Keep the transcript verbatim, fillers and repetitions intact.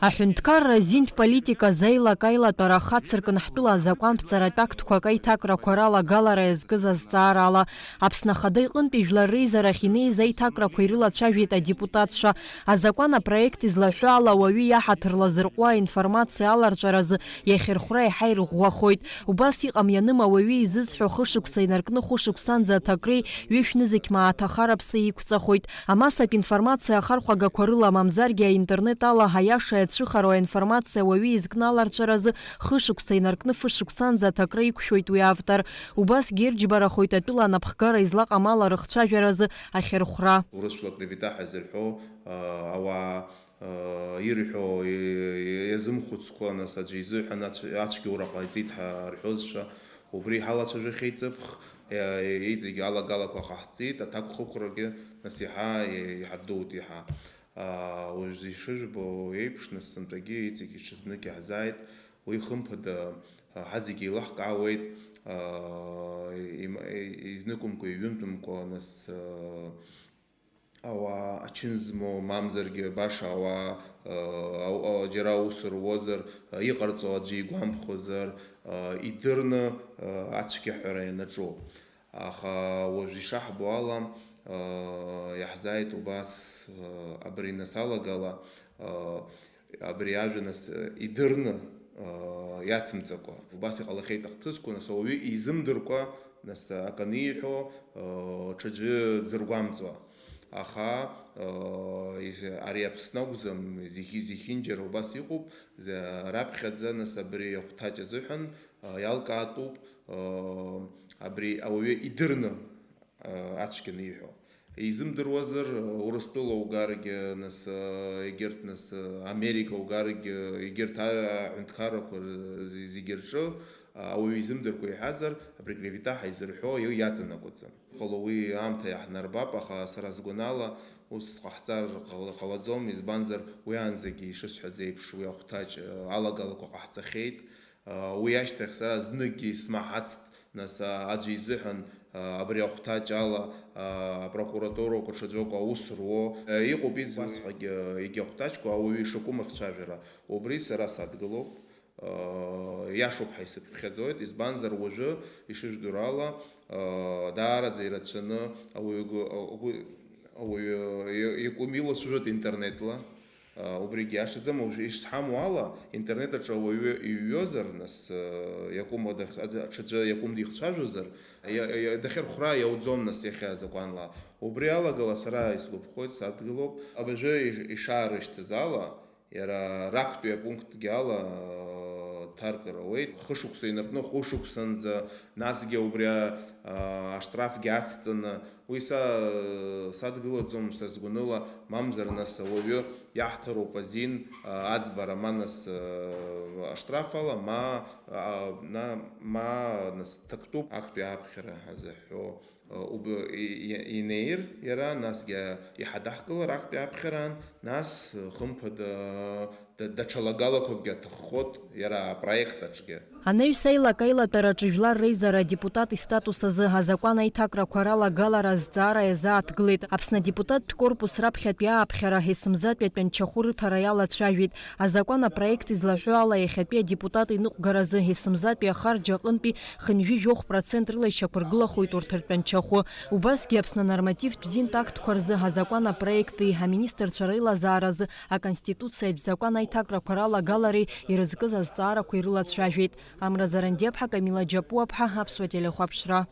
Аҳәынҭқарра азинтә политика азеилак-аилатәара ахацыркын ҳтәыла азакәанԥҵаратә актқәак аиҭакрақәа ралагалара иазкыз азҵаарала, Аԥсны Ахада иҟынтәи жәлар реизарахь инеиз аиҭакрақәа ирылацәажәеит адепутатцәа. Азакәан апроект излаҳәо ала, ауаҩы иаҳаҭыр лазырҟәуа аинформациа аларҵәаразы иахьырхәра еиҳа ирӷәӷәахоит. Убас иҟам ианым, ауаҩы изызҳәо хышықәса инаркны хәышықәсанӡа аҭакреи ҩышә нызқь мааҭ ахараԥсеи иқәҵахоит. Амассатә информациа ахархәагақәа рыла, мамзаргьы аинтернет ала аиаша иацәыхароу аинформациа ауаҩы изкны аларҵәаразы хышықәса инаркны фышықәсанӡа аҭакра иқәшәоит уи автор. Убасгьы ирџьбарахоит атәыла анапхгара излаҟам ала рыхцәажәаразы ахьырхәра. Урысшәала клевета ҳәа изырҳәо, а, ауаа, а, ирҳәо, и-, и-, иазымхәыцкәа, нас аӡәы изыҳәан ацә-, ацәгьоура ҟаиҵеит ҳәа рҳәозшәа, убри ҳалацәажәахьеит ҵыԥх, иа-, иҵегь алагалақәа ҟаҳҵеит, аҭакәхықәрагьы, нас иаҳа, и-, иҳабдуеит иаҳа. А, уажә ишыжәбо еиԥш, нас сынтәагьы иҵегь иҽазнык иаҳзааит, уи хымԥада, а, ҳазегьы еилаҳкаауеит, а, им-, и-, изныкымкәа, иҩынтәымкәа, нас, а, ауаа ачын змоу, мамзаргьы баша ауаа, а, ау-, а, џьара аус руозар, а, иҟарҵо аӡәы игәамԥхозар, а, идырны, а, ацәгьаҳәара ианаҿу. Аха уажә ишаҳбо ала, а, иаҳзааит убас, а, абри нас алагала, а, абри ажәа нас, а, идырны, а, иацымҵакәа. Убас иҟалахьеит ахҭысқәа, нас ауаҩы изымдыркәа, нас акы аниҳәо, а, ҽаӡәы дзыргәамҵуа. Аха, а, ари Аԥсны акәӡам, зехьы-, зехьынџьара убас иҟоуп, за-, раԥхьаӡа, нас абри ахәҭаҷ азыҳәан, а, иалкаатәуп, а, абри ауаҩы идырны, а, ацәгьаны иҳәо. Изымдыруазар, Урыстәыла угаргьы, нас, а, егьырҭ, нас, а, Америка угаргьы, егьырҭ а-, аҳәынҭқаррақәа р-, зе-, зегьы рҿы, а, ауаҩы изымдыркәа иҳәазар, абри клевета ҳәа изырҳәо иаҵанакуаӡам. Иҟало уи аамҭа иаҳнарбап, аха сара сгәанала ус ҟаҳҵар ҟала-, ҟалаӡом, избанзар, уи аанӡагьы ишысҳәаз еиԥш, уи ахәҭаҷ, а, алагалақәа ҟаҳҵахьеит. А, уи ашьҭахь сара зныкгьы исмаҳацт, нас, а, аӡәы изыҳәан, а, абри ахәҭаҷ ала, а, апрокуратурақәа ҽаӡәоуп аус руо. А, иҟоуп иӡ-, убасҟагьы, а, егьи ахәҭаҷқәа ауаҩы ишакәым ахцәажәара. Убри сара садгылоуп. А, иашоуп ҳәа исыԥхьаӡоит, избанзар уажәы, ишыжәдыруа ала, а, даараӡа ирацәаны ауаҩы гәы-, агәы-, ауаҩы иа-, иакәым илацәажәоит интернетла. А, убригьы иашаӡам, уажә ишсҳамоу ала, интернет аҿы ауаҩы иҩҩозар, нас, а, иакәым адах-, аӡ-, аҽаӡәы иакәым дихцәажәозар, иа-, иа-, дахьырхәра иауӡом, нас, иахьа азакәанла. Убри алагала сара исгәаԥхоит, садгылоуп. Абыржәы иш-, ишаарышьҭыз ала, иара рактәи апунктгьы ала, а, ҭаркыр ауеит. Хышықәса инаркны хәышықәсанӡа, насгьы убри, а, а, аштрафгьы ацҵаны, Уи са, садгылаӡом са сгәаныла, мамзар нас ауаҩы иаҳҭароуп азин, а, аӡбара, ма нас, а, аштраф ала, ма, а, на-, ма нас ҭактәуп актәи аԥхьара азыҳәо, а, уб-, и-, и-, инеир иара, насгьы иҳадаҳкылар актәи аԥхьараан, нас, хымԥада, да-, даҽа лагалақәакгьы аҭаххоит иара апроект аҿгьы. Анаҩс аилак-аилатәараҿы жәлар реизара адепутат истатус азы азакәан аиҭакрақәа ралагалара азҵаара иазааҭгылеит. Аԥсны адепутаттә корпус раԥхьатәи ааԥхьара есымзатәи атәанчахәы рыҭара иалацәажәеит. Азакәан апроект излаҳәо ала, иахьатәи адепутат иныҟәгаразы есымзатәи ахарџь аҟынтәи хынҩажәи жәохә процент рыла ишьақәыргылахоит урҭ ртәанчахәы. Убасгьы Аԥсны анормативтә зинтә актқәа рзы азакәан апроекти аминистрцәа реилазааразы Аконституциатә закәан аиҭакрақәа ралагалареи ирызкыз азҵаарақәа ирылацәажәеит. Амра Зарандиаԥҳа, Камила Џьапуаԥҳа, Аԥсуа телехәаԥшра.